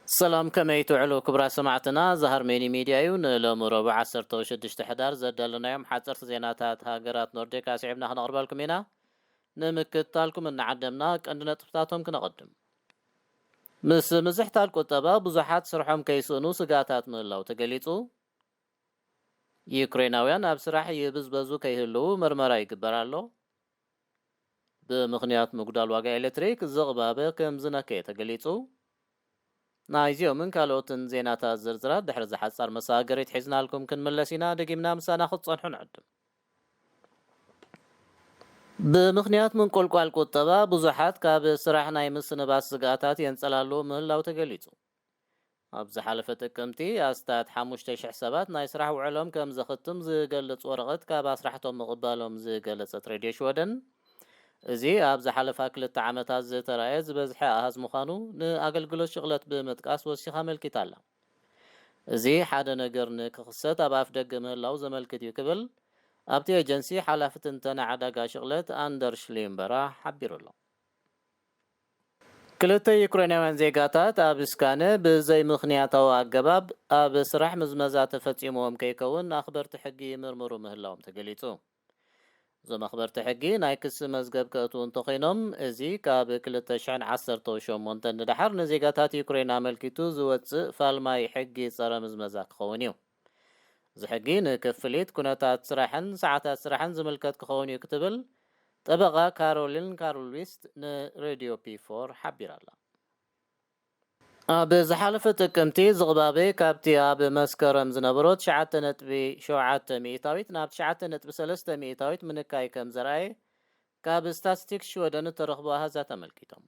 ሰላም፣ ከመይ ትውዕሉ ክቡራት ሰማዕትና? እዚ ሃርሜኒ ሚድያ እዩ። ንሎሚ ረቡዕ ዓሰርተ ሽዱሽተ ሕዳር ዘዳለናዮም ሓፀርቲ ዜናታት ሃገራት ኖርዲክ ኣስዒብና ክነቕርበልኩም ኢና። ንምክትታልኩም እናዓደምና ቀንዲ ነጥብታቶም ክነቐድም። ምስ ምዝሕታል ቁጠባ ብዙሓት ስርሖም ከይስእኑ ስጋታት ምህላው ተገሊጹ። ዩክሬናውያን ኣብ ስራሕ ይብዝበዙ ከይህልዉ መርመራ ይግበር ኣሎ። ብምኽንያት ምጉዳል ዋጋ ኤሌክትሪክ ዝቕባበ ከም ዝነከየ ተገሊጹ። ናይዚኦምን ካልኦትን ዜናታት ዝርዝራት ድሕሪ ዝሓጻር መሰጋገሪት ሒዝናልኩም ክንምለስ ኢና። ደጊምና ምሳና ክትጸንሑ ንዕድም። ብምኽንያት ምንቁልቋል ቁጠባ ብዙሓት ካብ ስራሕ ናይ ምስንባት ስግኣታት የንጸላሉ ምህላው ተገሊጹ። ኣብ ዝሓለፈ ጥቅምቲ ኣስታት ሓሙሽተ ሽሕ ሰባት ናይ ስራሕ ውዕሎም ከም ዘኽትም ዝገልጽ ወረቐት ካብ ኣስራሕቶም ምቕባሎም ዝገለጸት ሬድዮ ሽወደን፣ እዚ ኣብ ዝሓለፋ ክልተ ዓመታት ዝተራእየ ዝበዝሐ ኣሃዝ ምዃኑ ንኣገልግሎት ሽቕለት ብምጥቃስ ወሲኻ ኣመልኪታ ኣላ። እዚ ሓደ ነገር ንክኽሰት ኣብ ኣፍ ደገ ምህላው ዘመልክት እዩ ክብል ኣብቲ ኤጀንሲ ሓላፊ ትንተና ዕዳጋ ሽቕለት ኣንደርሽ ሊምበራ ሓቢሩ ኣሎ። ክልተ ዩክሬናውያን ዜጋታት ኣብ ስካነ ብዘይምኽንያታዊ ኣገባብ ኣብ ስራሕ ምዝመዛ ተፈጺምዎም ከይከውን ኣኽበርቲ ሕጊ ይምርምሩ ምህላዎም ተገሊጹ። እዞም ኣኽበርቲ ሕጊ ናይ ክሲ መዝገብ ከእትዉ እንተኾይኖም፣ እዚ ካብ ክልተ ሽሕን ዓሰርተ ሸሞንተን ንደሓር ንዜጋታት ዩክሬን ኣመልኪቱ ዝወጽእ ፋልማይ ሕጊ ጸረ ምዝመዛ ክኸውን እዩ። እዚ ሕጊ ንክፍሊት፣ ኩነታት ስራሕን ሰዓታት ስራሕን ዝምልከት ክኸውን እዩ ክትብል ጠበቓ ካሮሊን ካርልዊስት ንሬድዮ ፒ ፎር ሓቢራ ኣላ። ኣብ ዝሓለፈ ጥቅምቲ ዝቕባበ ካብቲ ኣብ መስከረም ዝነበሮ ትሽዓተ ነጥቢ ሸውዓተ ሚእታዊት ናብ ትሽዓተ ነጥቢ ሰለስተ ሚእታዊት ምንካይ ከም ዘርኣየ ካብ ስታትስቲክስ ሽወደን እተረኽቡ ኣሃዛት ኣመልኪቶም።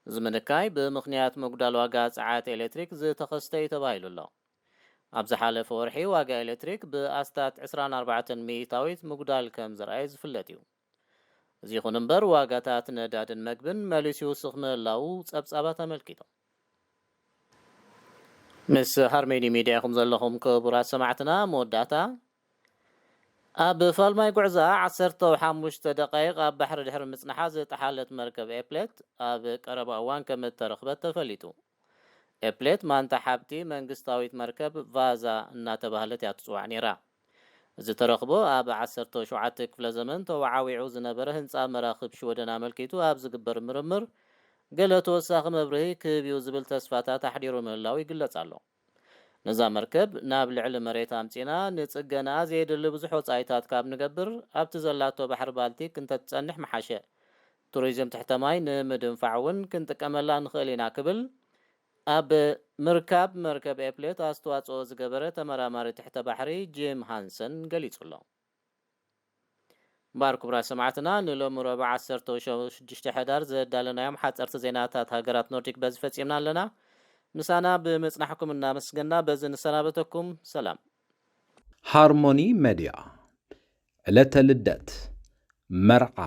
እዚ ምንካይ ብምኽንያት ምጉዳል ዋጋ ጸዓት ኤሌክትሪክ ዝተኸስተ እዩ ተባሂሉ ኣሎ። ኣብ ዝሓለፈ ወርሒ ዋጋ ኤሌክትሪክ ብኣስታት ዕስራን ኣርባዕተን ሚእታዊት ምጉዳል ከም ዘርኣየ ዝፍለጥ እዩ። እዚ ይኹን እምበር ዋጋታት ነዳድን መግብን መሊሱ ይውስኽ ምህላዉ ጸብጻባት ኣመልኪቶም። ምስ ሃርሜኒ ሚድያ ኢኹም ዘለኹም ክቡራት ሰማዕትና። መወዳእታ፣ ኣብ ፋልማይ ጉዕዞኣ ዓሰርተ ሓሙሽተ ደቃይቕ ኣብ ባሕሪ ድሕሪ ምጽንሓ ዝጠሓለት መርከብ ኤፕሌት ኣብ ቀረባ እዋን ከም እተረኽበት ተፈሊጡ። ኤፕሌት ማንታ ሓብቲ መንግስታዊት መርከብ ቫዛ እናተባህለት እያ ትጽዋዕ ነይራ። እዚ ተረኽቦ ኣብ ዓሰርተ ሸውዓተ ክፍለ ዘመን ተወዓዊዑ ዝነበረ ህንጻ መራኽብ ሽወደን ኣመልኪቱ ኣብ ዝግበር ምርምር ገለ ተወሳኺ መብርሂ ክህብ እዩ ዝብል ተስፋታት ኣሕዲሩ ምህላው ይግለጽ ኣሎ። ነዛ መርከብ ናብ ልዕሊ መሬት ኣምጺና ንጽገና ዘየድሊ ብዙሕ ወጻኢታት ካብ ንገብር ኣብቲ ዘላቶ ባሕሪ ባልቲክ እንተትጸንሕ ምሓሸ። ቱሪዝም ትሕተ ማይ ንምድንፋዕ እውን ክንጥቀመላ ንኽእል ኢና ክብል ኣብ ምርካብ መርከብ ኤፕሌት ኣስተዋጽኦ ዝገበረ ተመራማሪ ትሕተ ባሕሪ ጂም ሃንሰን ገሊጹ ኣሎ። እምበኣር ክቡራት ሰማዕትና፣ ንሎሚ ረቡዕ ዓሰርተ ሽዱሽተ ሕዳር ዘዳለናዮም ሓጸርቲ ዜናታት ሃገራት ኖርዲክ በዚ ፈጺምና ኣለና። ምሳና ብምጽናሕኩም እናመስገና በዚ ንሰናበተኩም። ሰላም። ሃርሞኒ መድያ፣ ዕለተ ልደት፣ መርዓ፣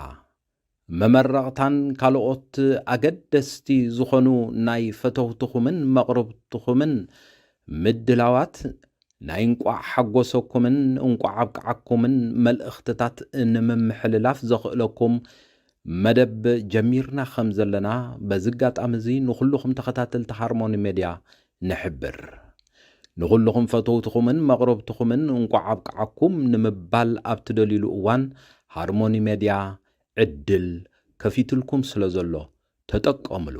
መመረቕታን ካልኦት ኣገደስቲ ዝኾኑ ናይ ፈተውትኹምን መቕርብትኹምን ምድላዋት ናይ እንቋዕ ሓጎሰኩምን እንቋዕ ኣብቅዓኩምን መልእኽትታት ንምምሕልላፍ ዘኽእለኩም መደብ ጀሚርና ከም ዘለና በዚ ኣጋጣሚ እዚ ንኹልኹም ተኸታተልቲ ሃርሞኒ ሜድያ ንሕብር። ንኹልኹም ፈተውትኹምን መቕረብትኹምን እንቋዕ ኣብቅዓኩም ንምባል ኣብ ትደልዩሉ እዋን ሃርሞኒ ሜድያ ዕድል ከፊትልኩም ስለ ዘሎ ተጠቀምሉ።